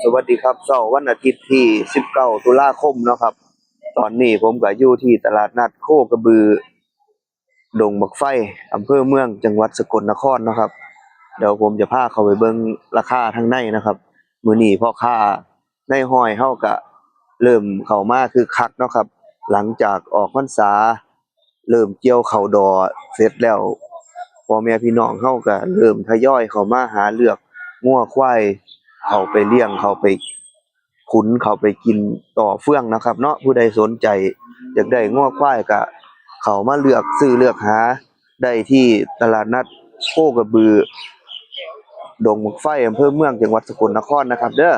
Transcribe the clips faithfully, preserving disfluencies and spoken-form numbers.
สวัสดีครับ เช้าวันอาทิตย์ที่สิบเก้าตุลาคมเนาะครับ ตอนนี้ผมก็อยู่ที่ตลาดนัดโคกระบือ ดงบักไฟ อำเภอเมือง จังหวัดสกลนครเนาะครับ เดี๋ยวผมจะพาเข้าไปเบิ่งราคาทางในนะครับ มื้อนี้พ่อค้าในห้อยเฮาก็เริ่มเข้ามาคึกคักเนาะครับ หลังจากออกพรรษา เริ่มเกี่ยวข้าวดอเสร็จแล้ว พ่อแม่พี่น้องเฮาก็เริ่มทยอยเข้ามาหาเลือกงัวควาย เข้าไปเลี้ยง เข้าไปขุน เข้าไปกินต่อเฟืองนะครับเนาะ ผู้ใดสนใจอยากได้งัวควายก็เข้ามาเลือกซื้อเลือกหาได้ที่ตลาดนัดโคกระบือ ดงบักไฟ อำเภอเมือง จังหวัดสกลนครนะครับเด้อ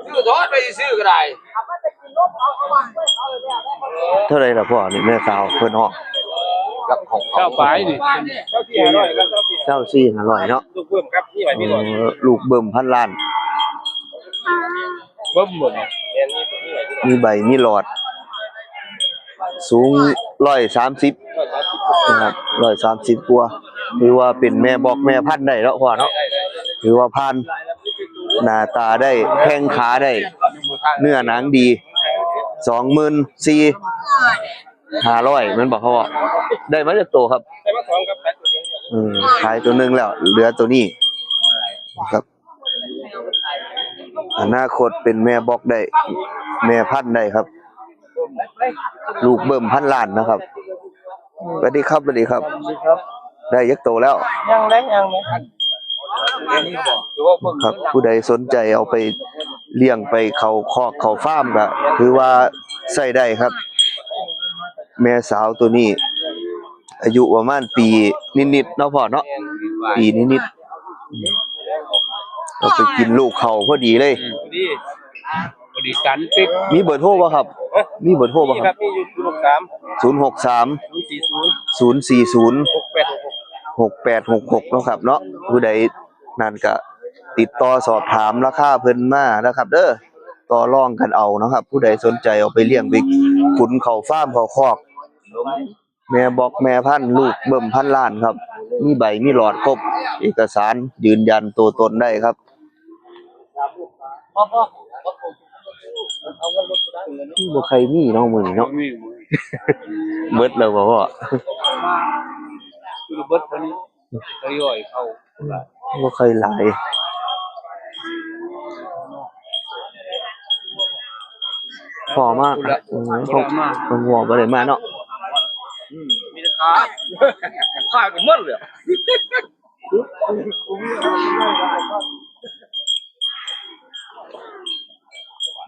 ซื้อทอดไปซื้อก็ได้ เท่าไหร่ล่ะพ่อนี่ แม่สาวเพิ่นฮ้อง กับของ เก้าปลายนี่ เก้าสี่ห้าร้อยเนาะ ลูกเบิ่มครับ นี่ไว้มีหน่อย เออ ลูกเบิ่มพันล้าน เบิ่มหมด มีใบมีหลอด สูงร้อยสามสิบนะครับ ร้อยสามสิบกว่า ถือว่าเป็นแม่บอกแม่พันธุ์ได้เนาะพ่อเนาะ ถือว่าผ่าน หน้าตาได้ แข้งขาได้ เนื้อหนังดี สองหมื่นสี่ห้าร้อย แม่นบ่พ่อ ได้มาจักโตครับ ได้มาสองครับ ขายตัวเดียว เออ ขายตัวหนึ่งแล้ว เหลือตัวนี้ครับ อนาคตเป็นแม่บอกได้ แม่พันธุ์ได้ครับ ลูกเบิ่มพันล้านนะครับ สวัสดีครับ สวัสดีครับ ได้จักโตแล้ว ยังได้ยังเลย ครับ ผู้ใดสนใจเอาไปเลี้ยง ไปเข้าคอกเข้าฟาร์มก็ถือว่าใช้ได้ครับ แม่สาวตัวนี้ อายุประมาณปีนิดๆเนาะพ่อเนาะ ปีนิดๆ เอาไปกินลูกเขาพอดีเลย อืม พอดี พอดีกันปิ๊ก มีเบอร์โทรบ่ครับ ฮะ มีเบอร์โทรบ่ครับ มีครับ มีอยู่ ศูนย์หกสาม ศูนย์หกสาม ศูนย์สี่ศูนย์ ศูนย์สี่ศูนย์ หกแปดหกหก หกแปดหกหก เนาะครับเนาะ ผู้ใดนั่นก็ติดต่อสอบถามราคาเพิ่นมานะครับเด้อ ต่อรองกันเอานะครับ ผู้ใดสนใจเอาไปเลี้ยง ไปขุนเข้าฟาร์มเข้าคอก แม่บอกแม่พันธุ์ ลูกเบิ่มพันล้านครับ มีใบมีหลอดครบ เอกสารยืนยันตัวตนได้ครับ บ่ใครมีเนาะมื้อนี้เนาะ บ่มี เบิดแล้วบ่พ่อ คือเบิดเท่านี้ ทยอยเข้า บ่ค่อยหลาย พ่อมา อืม พ่อมา พ่อบ่ได้มาเนาะ อืม มีแต่ขาย ขายกันหมดเลย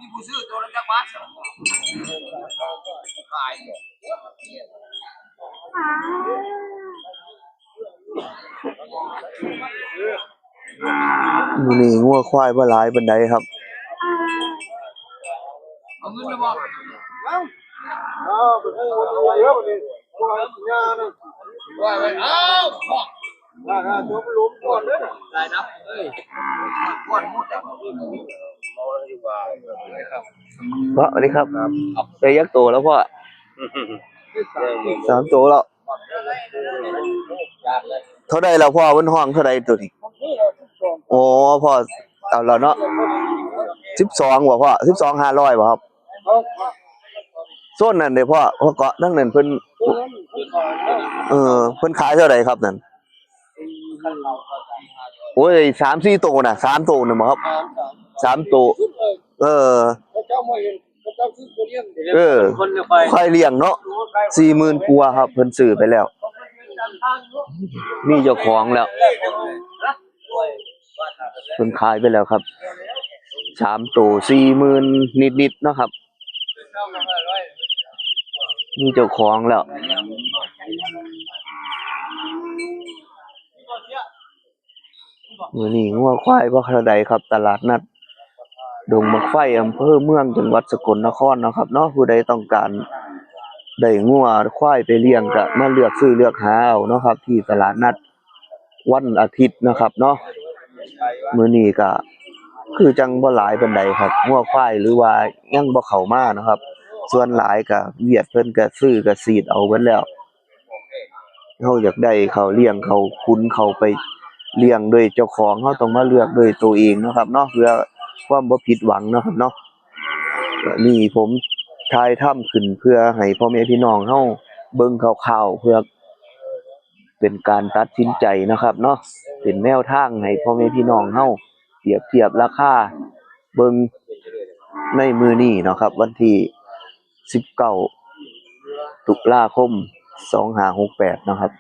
นี่ผู้ซื้อตัวละจักบาท ขาย มื้อนี้งัวควายบ่หลายปานใดครับ เอาเงินมาบอก เอา เอาไปให้คนรวยครับนี่ คนงานนะ ว่าไป เอา ได้ครับ จบหลุมก่อนเด้อ ได้นะ เอ้ย ก่อนหมดแล้ว พ่อ สวัสดีครับ ได้จักโตแล้วพ่อ สามโตแล้ว เท่าใดแล้วพ่อ เพิ่นฮ้องเท่าใดตัวนี้ โอ้ พ่อเอาแล้วเนาะ สิบสองบ่พ่อ สิบสองห้าร้อยบ่ครับ โซนนั่นเด้พ่อ พ่อเกาะทั้งนั้นเพิ่น เออ เพิ่นขายเท่าใดครับนั่น โอ้ย สามสี่โตน่ะ สามโตน่ะบ่ครับ สามโต เออ เออ ควายเลี้ยงเนาะ สี่หมื่นกว่าครับ เพิ่นซื้อไปแล้ว มีเจ้าของแล้ว เพิ่นขายไปแล้วครับ สามโต สี่หมื่นนิดๆเนาะครับ มีเจ้าของแล้ว มื้อนี้งัวควายบ่เท่าใดครับ ตลาดนัดดงบักไฟ อำเภอเมือง จังหวัดสกลนครเนาะครับเนาะ ผู้ใดต้องการได้งัวควายไปเลี้ยงก็มาเลือกซื้อเลือกหาเอาเนาะครับ ที่ตลาดนัดวันอาทิตย์นะครับเนาะ มื้อนี้ก็คือจังบ่หลายปานใดครับ งัวควายหรือว่ายังบ่เข้ามาเนาะครับ ส่วนหลายก็เวียดเพิ่นก็ซื้อก็ฉีดเอาเบิดแล้ว เฮาอยากได้เข้าเลี้ยงเข้าขุนเข้าไปเลี้ยงโดยเจ้าของ เฮาต้องมาเลือกด้วยตัวเองเนาะครับเนาะ เพื่อความบ่ผิดหวังเนาะครับเนาะ ก็นี่ผมถ่ายทำขึ้นเพื่อให้พ่อแม่พี่น้องเฮาเบิ่งคร่าวๆ เพื่อเป็นการตัดสินใจเนาะครับเนาะ เป็นแนวทางให้พ่อแม่พี่น้องเฮาเปรียบเทียบราคาเบิ่งในมื้อนี้เนาะครับ วันที่ สิบเก้า ตุลาคม สองห้าหกแปด นะครับ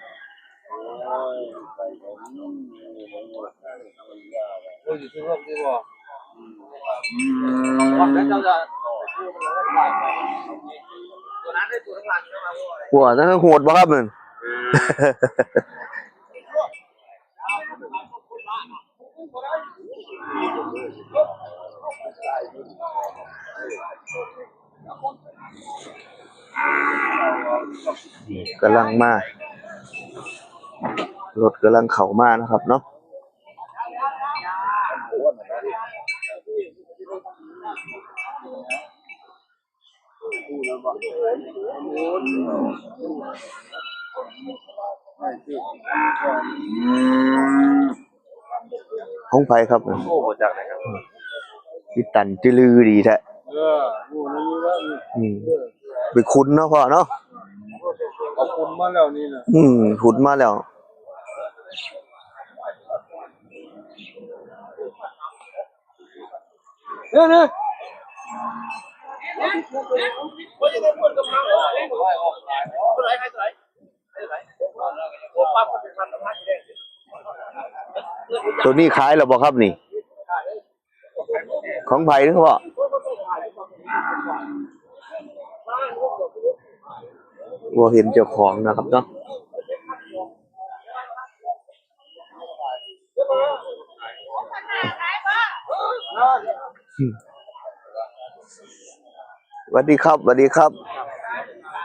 หัวนั่นโหดบ่ครับนั่น นี่กำลังมา รถกำลังเข้ามานะครับเนาะ ของไผครับ โอ้ บ่จักเลยครับ พี่ตันจื้อลือดีแท้ เออ โอ้ นี่ว่า อืม ไปขุนเนาะพ่อเนาะ เอาขุนมาแล้วนี่นะ อืม ขุนมาแล้ว เนี่ย เนี่ย ตัวนี้ขายแล้วบ่ครับนี่ ของไผนึกว่า บ่เห็นเจ้าของนะครับเนาะ สวัสดีครับ สวัสดีครับ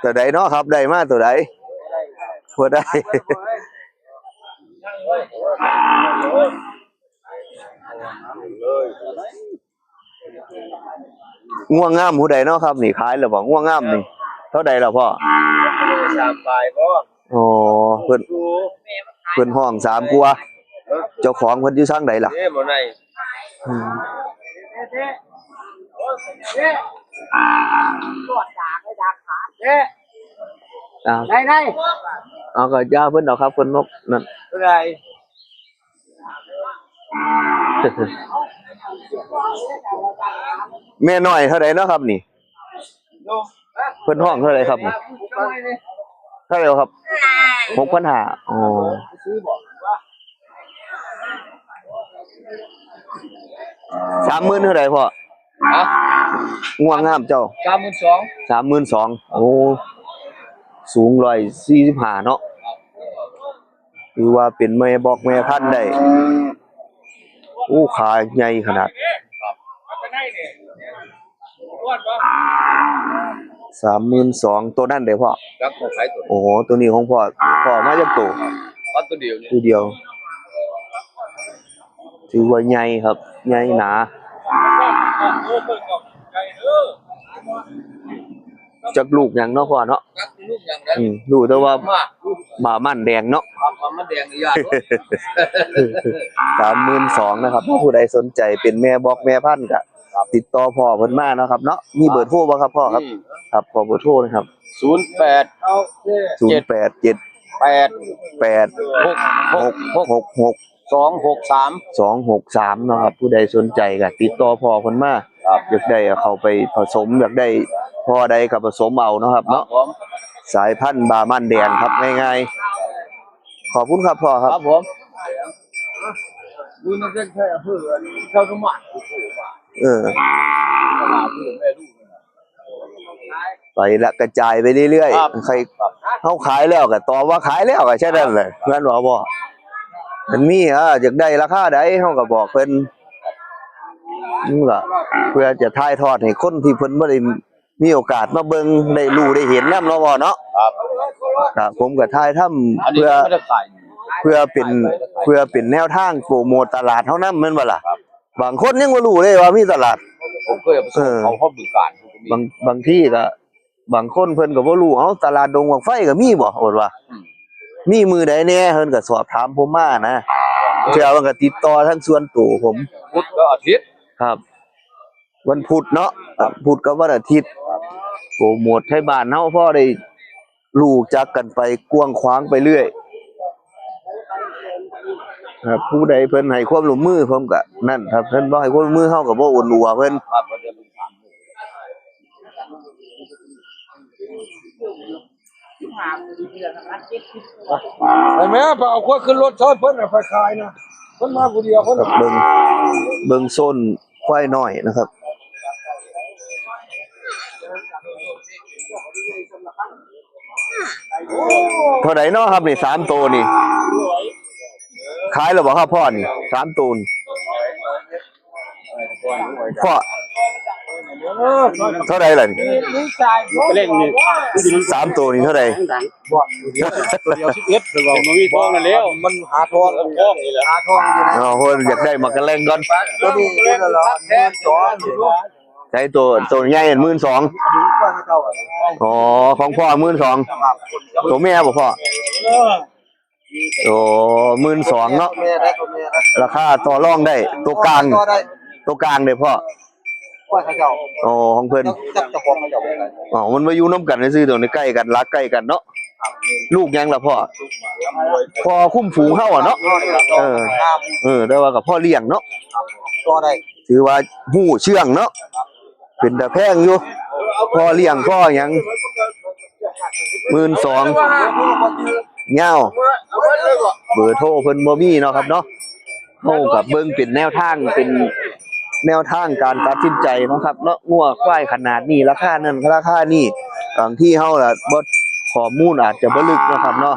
ตัวใดเนาะครับ ได้มาตัวใด ตัวใด งัวงามผู้ใดเนาะครับ นี่ขายแล้วบ่ งัวงามนี่ เท่าใดล่ะพ่อ สามปลายบ่ อ๋อ เพิ่น เพิ่นห้องสามกว่า เจ้าของเพิ่นอยู่ทางใดล่ะ เอ้ย บ่ได้ อืม อ้าว ได้ ได้ เอาก็อย่าเพิ่นดอกครับ เพิ่นนกนั่น เท่าใด แม่น้อยเท่าใดเนาะครับนี่ เพิ่นห้องเท่าใดครับนี่ เท่าใดครับ หกพันห้า อ๋อ สามหมื่นเท่าใดพ่อ ฮะ งัวงามเจ้า สามหมื่นสอง สามหมื่นสอง โอ้ สูงร้อยสี่สิบห้าเนาะ ถือว่าเป็นแม่บอกแม่พันธุ์ได้ โอ้ ขาใหญ่ขนาด สามหมื่นสอง ตัวนั้นเด้อพ่อ ครับ ผมขายตัว โอ้โห ตัวนี้ของพ่อ พ่อมาจักตัว เอาตัวเดียวนี่ ตัวเดียว ถือว่าใหญ่ครับ ใหญ่หนา จักลูกหยังเนาะพ่อเนาะ จักลูกหยังนะ อืม รู้แต่ว่า มา บามันแดงเนาะ บามันแดงนี่ยาก สามหมื่นสอง นะครับ ถ้าผู้ใดสนใจเป็นแม่บอกแม่พันธุ์ก็ ครับ ติดต่อพ่อเพิ่นมาเนาะครับเนาะ มีเบอร์โทรบ่ครับพ่อครับ อืม ครับ ขอเบอร์โทรนะครับ ศูนย์แปด ศูนย์แปดเจ็ด แปด แปด หก หก หก หก สองหกสาม สองหกสาม เนาะครับ ผู้ใดสนใจก็ติดต่อพ่อเพิ่นมา ครับ อยากได้เอาเข้าไปผสม อยากได้พ่อใดก็ผสมเอาเนาะครับเนาะ ครับผม สายพันธุ์บามันแดงครับ ง่ายๆ ขอบคุณครับพ่อครับ ครับผม ดูนักเรียนแพทย์อำเภอเจ้าสมบัติ เออ ตลาดเพื่อนแม่ลูก ไปละกระจายไปเรื่อยๆ ครับ ใคร ครับ เขาขายแล้วก็ตอบว่าขายแล้วก็แค่นั้นแหละ แม่นบ่พ่อ มันมี เออ อยากได้ราคาใดเขาก็บอกเพิ่น มันก็เพื่อจะถ่ายทอดให้คนที่เพิ่นบ่ได้มีโอกาสมาเบิ่ง ได้รู้ได้เห็นนำเนาะพ่อเนาะ ครับ ครับ ผมก็ถ่ายทำ อันนี้ เพื่อ ไม่ได้ขาย เพื่อเป็น เพื่อเป็นแนวทางโปรโมทตลาดเฮานำ แม่นบ่ล่ะ ครับ บางคนยังบ่รู้เลยว่ามีตลาด ผมเคยเอาไปส่ง เออ เขา เขาบึงการ บาง บางที่ก็ บางคนเพิ่นก็บ่รู้ เอ้า ตลาดดงบั้งไฟก็มีบ่ เพิ่นว่า อืม มีมื้อใดแหน่ เพิ่นก็สอบถามผมมานะ เทื่อเพิ่นก็ติดต่อทางส่วนตัวผม พุธกับอาทิตย์ ครับ วันพุธเนาะ พุธกับวันอาทิตย์ โปรโมทให้บ้านเฮาพอได้รู้จักกันไปกว้างขวางไปเรื่อย ครับ ผู้ใดเพิ่นให้ความร่วมมือผมก็นั่นครับ เพิ่นบ่ให้ความร่วมมือเฮาก็บ่อ่อนอัวเพิ่น ไปแม่ ไปเอาควายขึ้นรถซอยเพิ่นน่ะ ไปขายนะ เพิ่นมาผู้เดียว เพิ่น ครับ เบิ่ง เบิ่งโซนควายน้อยนะครับ เท่าใดเนาะครับนี่ สามโตนี่ ขายแล้วบ่ครับพ่อนี่ สามโตนี่ พ่อ เท่าใดล่ะนี่ เล่งนี่ สามโตนี่เท่าใด ตัวเดียวสิบเอ็ด เพิ่นว่า มันมีทองนั่นแล้ว มันหาทอง ทองนี่แหละ หาทองอยู่นะ อ๋อ เพิ่นอยากได้หมากกะแล่งก่อน ตัวนี้ ตัวละหมื่นสอง ใช้ตัว ตัวใหญ่หมื่นสอง อันนี้ก็ให้เจ้า อ๋อ ของพ่อหมื่นสอง ครับ ตัวแม่บ่พ่อ โอ้ หมื่นสองเนาะ แม่ได้ ตัวแม่ได้ ราคาต่อรองได้ ตัวกลาง ต่อได้ ตัวกลางเด้อพ่อ ว่าเขาเจ้า อ๋อ ของเพิ่น จักเจ้าของเขาเจ้าไปไหน อ๋อ มันมาอยู่นำกันซื่อๆ ตัวนี้ใกล้กัน หลักใกล้กันเนาะ ลูกหยังล่ะพ่อ พ่อคุ้มฝูงเฮาอะเนาะ เออ เออ แต่ว่าก็พ่อเลี้ยงเนาะ ต่อได้ ถือว่าฮู้เชื่องเนาะ เป็นตาแพงอยู่ พ่อเลี้ยงพ่อหยัง หมื่นสอง ยาว เบอร์โทรเพิ่นบ่มีเนาะครับเนาะ เฮาก็เบิ่งเป็นแนวทาง เป็นแนวทางการตัดสินใจเนาะครับเนาะ งัวควายขนาดนี้ ราคานั้นราคานี้ บางทีเฮาละบ่ ข้อมูลอาจจะบ่ลึกเนาะครับเนาะ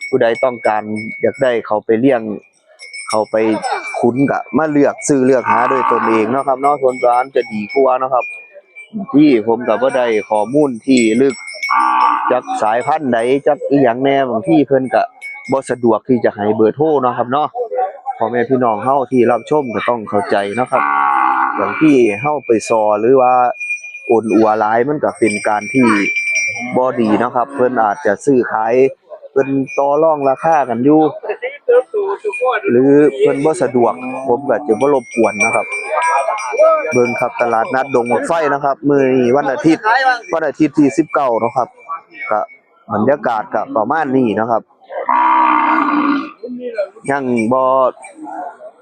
ผู้ใดต้องการอยากได้เขาไปเลี้ยง เขาไปขุนก็มาเลือกซื้อเลือกหาด้วยตนเองเนาะครับเนาะ ส่วนตัวมันจะดีกว่าเนาะครับ ที่ผมก็บ่ได้ข้อมูลที่ลึก จักสายพันธุ์ใด จักอีหยังแหน่ บางทีเพิ่นก็บ่สะดวกที่จะให้เบอร์โทรเนาะครับเนาะ พ่อแม่พี่น้องเฮาที่รับชมก็ต้องเข้าใจเนาะครับ บางทีเฮาไปซอหรือว่าอ่อนอัวหลาย มันก็เป็นการที่บ่ดีเนาะครับ เพิ่นอาจจะซื้อขาย เพิ่นต่อรองราคากันอยู่ หรือเพิ่นบ่สะดวก ผมก็จะบ่รบกวนนะครับ เบิ่งครับ ตลาดนัดดงบั้งไฟนะครับ มื้อนี้วันอาทิตย์ วันอาทิตย์ที่สิบเก้าเนาะครับ ก็บรรยากาศก็ประมาณนี้นะครับ ยังบ่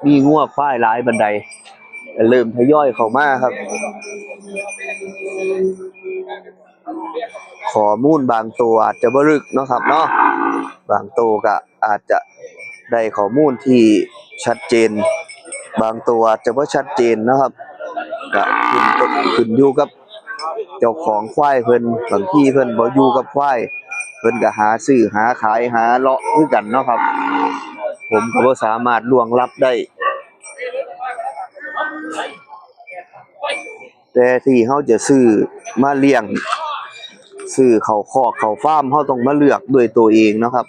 มีงัวควายหลายปานใด เริ่มทยอยเข้ามาครับ ข้อมูลบางตัวอาจจะบ่ลึกเนาะครับเนาะ บางตัวก็อาจจะได้ข้อมูลที่ชัดเจน บางตัวอาจจะบ่ชัดเจนนะครับ ก็ขึ้นกับ ขึ้นอยู่กับเจ้าของควายเพิ่น บางทีเพิ่นบ่อยู่กับควาย เพิ่นก็หาซื้อหาขายหาเลาะคือกันเนาะครับ ผมก็บ่สามารถล่วงลับได้ แต่ที่เฮาจะซื้อมาเลี้ยง ซื้อเข้าคอกเข้าฟาร์ม เฮาต้องมาเลือกด้วยตัวเองเนาะครับ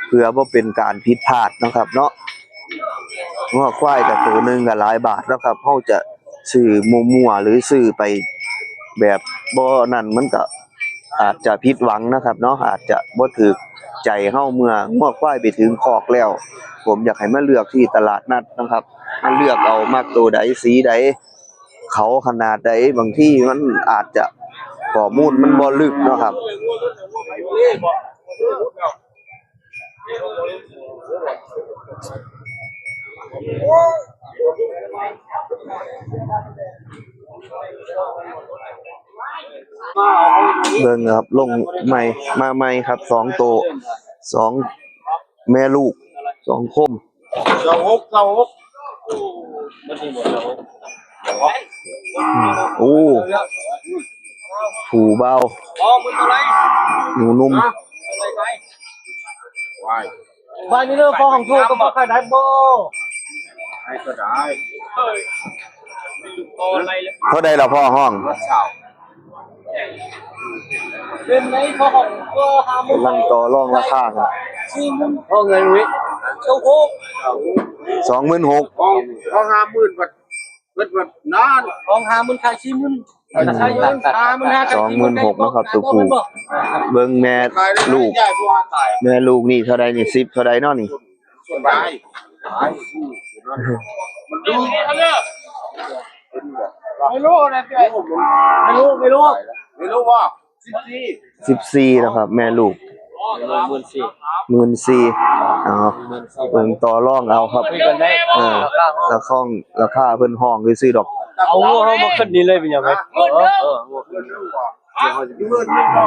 เพื่อบ่เป็นการผิดพลาดเนาะครับเนาะ งัวควายก็ตัวหนึ่งก็หลายบาทเนาะครับ เฮาจะซื้อมั่วๆ หรือซื้อไปแบบบ่นั่น มันก็อาจจะผิดหวังนะครับเนาะ อาจจะบ่ถูกใจเฮา เมื่องัวควายไปถึงคอกแล้ว ผมอยากให้มาเลือกที่ตลาดนัดนะครับ มาเลือกเอามักตัวใดสีใด เขาขนาดใด บางทีมันอาจจะข้อมูลมันบ่ลึกเนาะครับ เบิ่งครับ ลงใหม่ มาใหม่ครับ สองตัว สองแม่ลูก สองโคม เก้าหก เก้าหก อืม โอ้ ผู้เบา อ๋อมึงอะไร หนูนุ่ม อะไรไปบ้านนี้เรื่องพ่อของถูกก็พ่อขายได้บ่ ให้ก็ได้ เฮ้ยโตอะไรเลย เท่าใดล่ะพ่อห้อง วัดเสา เป็นไงพ่อของก็หามึง กำลังต่อรองราคากัน สี่หมื่นพ่อเงินวิ เจ้าโคก สองหมื่นหก ของของห้าหมื่นบาทเพิ่นว่านาน ของหามึงขายสี่หมื่นขายเงินหามึงหา สองหมื่นหกนะครับ ตัวผู้ เบิ่งแม่ ขายได้ ลูก ใหญ่กว่าตาย แม่ลูกนี่เท่าใดนี่ สิบเท่าใดเนาะนี่ ส่วนใหญ่ขายมันดู ไม่รู้นะไม่รู้ไม่รู้ ไม่รู้ว่าสิบสี่ สิบสี่นะครับ แม่ลูก หมื่นสี่ หมื่นสี่ เอา หมื่นสี่ เบิ่งต่อรองเอาครับ คุยกันได้ เออราคาห้องราคาเพิ่นห้องซื่อๆดอก เอาหัวเขามาขึ้นนี่เลยเป็นยังไงเออเออ เงินไม่พอ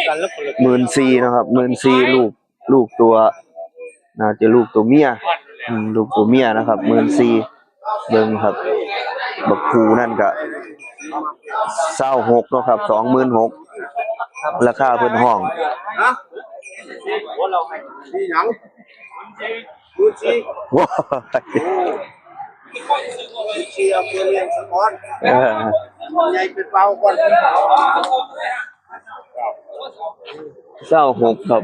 กันแล้วคนละ หมื่นสี่นะครับ หมื่นสี่ ลูก ลูกตัว น่าจะลูกตัวเมีย อืม ลูกตัวเมียนะครับ หมื่นสี่ เบิ่งครับ บักผูนั่นก็ ซาวหกเนาะครับ สองหมื่นหก ราคาเพิ่นห้อง ฮะนี่หยังหมื่นสี่ ว้า หมื่นสี่เอาไปเลี้ยงสะก้อน เออ ใหญ่เป็นเบาก่อน ซาวหกครับ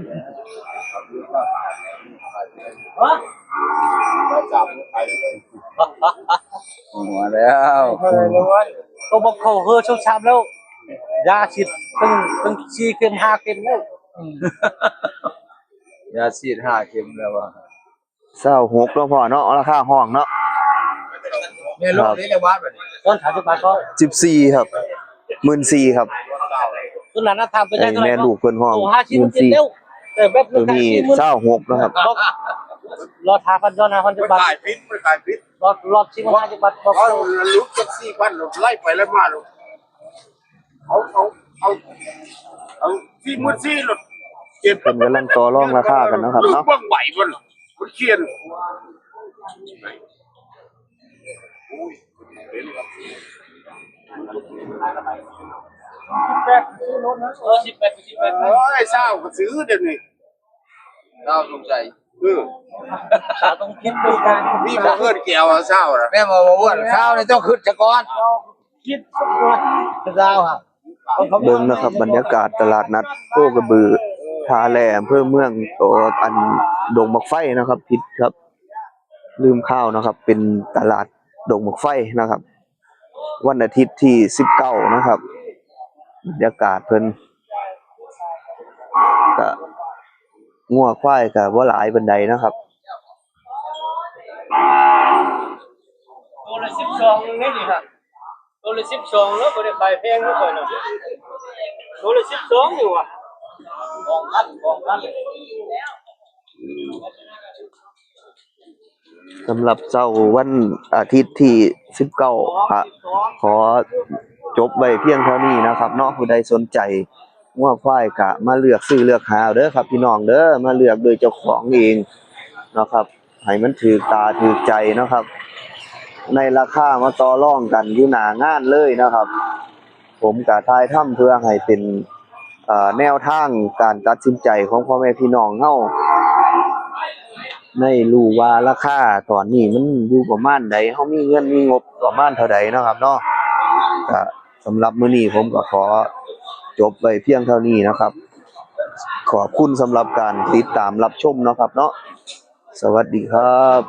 มาแล้ว ตัวบอกเขาเฮือชดช้ำแล้ว ยาฉีดตั้งตั้งสี่เข็มห้าเข็มแล้ว ยาฉีดห้าเข็มแล้วว่ะ ซาวหกเนาะพ่อเนาะ ราคาห้องเนาะ แม่ลูกนี่จะวัดแบบนี้ ต้นถามจะไปก็ สิบสี่ครับ หมื่นสี่ ครับ ต้นนั้นนะทำไป ไอ้ ได้เท่าไหร่ แม่ลูกเพิ่นห้อง โอ้ห้าสิบ หมื่น เจ็ด สี่ เร็วแต่แบบ ตัวนี้ซาวหกนะครับ รอทาพันย้อนหาพันจะ มัน บาท ขายพิษมันขายพิษ รอรอชิมห้าสิบบาทบอก เขาลุกจากสี่พันไล่ไปแล้วมาลูกเอาเอาเอาเอาสี่หมื่นสี่หลดเจ็ด เพิ่นกำลังต่อรองราคากันนะครับเนาะ เบื้องใบมันมันเขียน เออสิบแปดสิบแปด เอ้ยเศร้าก็ซื้อเดี๋ยวนี้ เล่าสงสัย เออ สาวต้องคิดด้วยกัน นี่มาเพื่อนแกวเศร้านะ แม่บอกว่าอ้วนข้าวนี่ต้องขึ้นซะก่อน คิดสักวันดาวฮะ เบิ่งนะครับ บรรยากาศตลาดนัดโคกระบือ ท่าแร่ อำเภอเมือง ตัวอันดงบักไฟนะครับ ผิดครับ ลืมข้าวนะครับ เป็นตลาดดงบักไฟนะครับ วันอาทิตย์ที่สิบเก้านะครับ บรรยากาศเพิ่นก็งัวควายก็บ่หลายปานใดนะครับ ตัวละสิบสองนี่นี่ครับตัวละสิบสองแล้วบ่ได้ขายแพงนี่ก่อนนะตัวละสิบสองอยู่ว่ะสองพันสองพัน สำหรับเช้าวันอาทิตย์ที่สิบเก้า ขอ ขอจบไว้เพียงเท่านี้นะครับเนาะ ผู้ใดสนใจงัวควายก็มาเลือกซื้อเลือกหาเอาเด้อครับพี่น้องเด้อ มาเลือกโดยเจ้าของเองนะครับ ให้มันถืกตาถืกใจนะครับ ในราคามาต่อรองกันอยู่หน้างานเลยนะครับ ผมก็ถ่ายทำเพื่อให้เป็น เอ่อ แนวทางการตัดสินใจของพ่อแม่พี่น้องเฮา ในรู้ว่าราคาตอนนี้มันอยู่ประมาณใด เฮามีเงินมีงบประมาณเท่าใดเนาะครับเนาะ ก็สำหรับมื้อนี้ผมก็ขอจบไว้เพียงเท่านี้นะครับ ขอบคุณสำหรับการติดตามรับชมเนาะครับเนาะ สวัสดีครับ